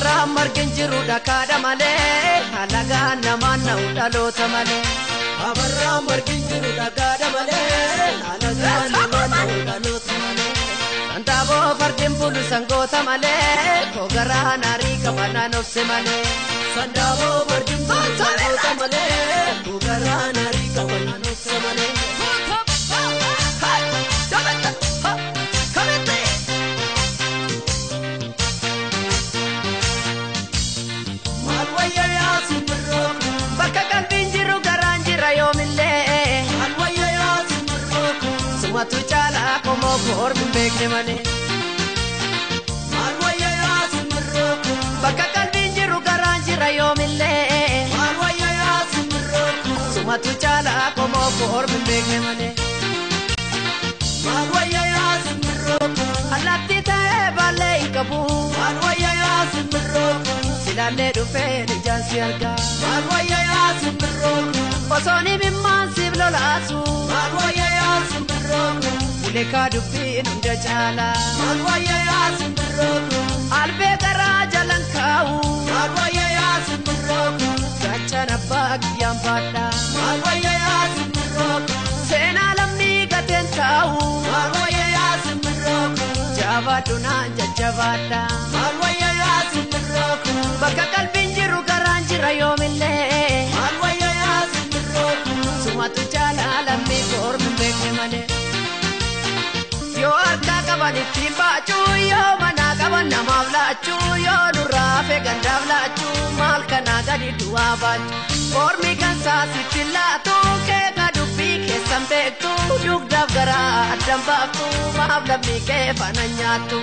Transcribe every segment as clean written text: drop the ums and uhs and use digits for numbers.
Kabarraa margin jiru dhakaadha malee alagaan namaan na'u dhaloota malee. Kabarraa margin jiru dhakaadha malee alagaan namaan na'u dhaloota malee. Sandaaboo fardeen bulu sangoota malee kogaraa naarii qabanaan obse malee. Sandaaboo fardeen bulu sangoota malee kogaraa naarii qabanaan obse malee. Bakka qalbiin jiru garaan jira yoomillee. Sumatu caalaa qomoo koormi hin beekne malee. Bakka qalbiin jiru garaan jira yoomillee. Sumatu caalaa qomoo koormi hin beekne malee. Allaattii ta'ee baallee hin qabu. Silaallee dhufee ijaan si argaa. Osoo dhimimmaan siif lolaasu. Uleekaa dubbiin hunda caalaa. Albee garaa jalan kaa'u. Gaachan abbaa kiyyaan baadhaa. Seenaa lammii gateen taa'u. Jabaadhu naan jajjabaadhaa. Bakka qalbiin jiru garaan jira yoomillee. Sumatu caalaa lammii koormi hin beekne malee. Yoo harkaa qaban ittiin baachuu, yoo manaa qaban namaaf laachuu, yoo nurraa hafe gandaaf laachuu, maal kanaa gadi du'aa baachuu. Koormi kan saasitti laatu, keeka dubbii keessan beektu, dugdaaf garaa addan baaftu, maaf lammii kee faana nyaattu.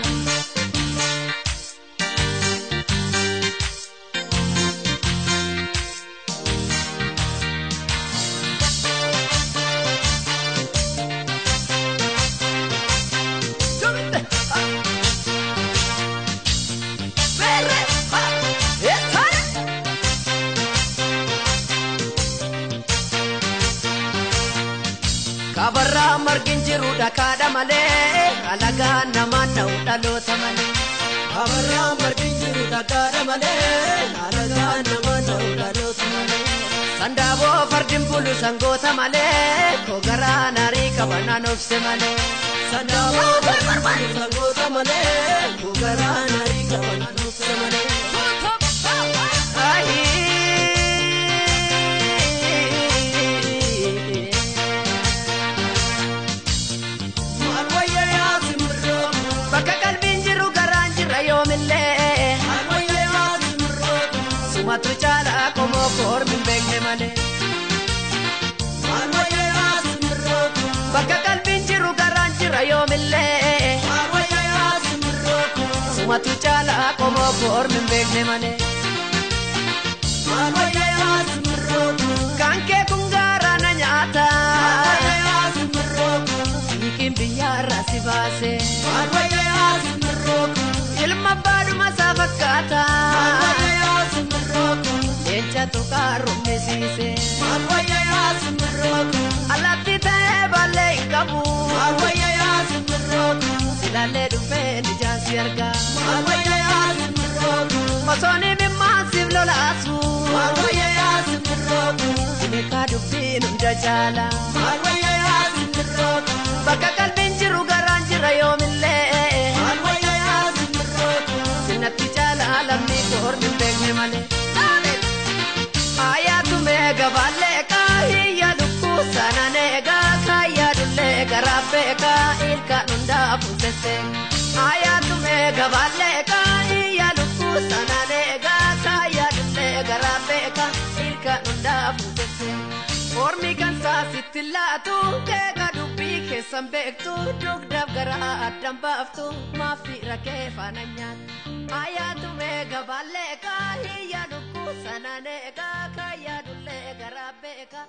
Kabarraa margin jiru dhakaadha malee alagaan namaan na'u dhaloota malee. Kabarraa margin jiru dhakaadha malee alagaan namaan na'u dhaloota malee. Sandaaboo fardeen bulu sangoota malee kogaraa naarii qabanaan obse malee. Sandaaboo fardeen bulu sangoota malee kogaraa naarii qabanaan obse malee. Bakka qalbiin jiru garaan jira yoomillee. Sumatu caalaa qomoo koormi hin beekne malee. Bakka qalbiin jiru garaan jira yoomillee. Sumatu caalaa qomoo koormi hin beekne malee. Kan kee kun garaa na nyaata. Hiikiin biyyaarraa si baase. Ilma baadhuma isaa fakkaata. Leenca tuqaa rummisiise. Allaattii ta'ee baallee hin qabu. Silaallee dhufee ijaan si argaa. Osoo dhimimmaan siif lolaasu. Uleekaa dubbiin hunda caalaa. Bakka qalbiin jiru garaan jira yoomillee. Sinatti caalaa lammii koormi hin beekne malee. Ayyaatu gabaallee kaayyaa lukkuu sanaan eegaa kaayyaa dullee garaa beekaa ilkaan hundaa fuunsessee. Ayyaatu gabaallee kaayyaa lukkuu sanaan eegaa kaayyaa dullee garaa beekaa ilkaan hundaa fuunsessee. Koormi kan saasitti laatu keeka dubbii keessan beektu dugdaaf garaa addan baaftu maaf rakkee faana nyaattu. Ayyaatu gabaallee kaayyaa lukkuu sanaan eegaa kaayyaa dullee garaa beekaa.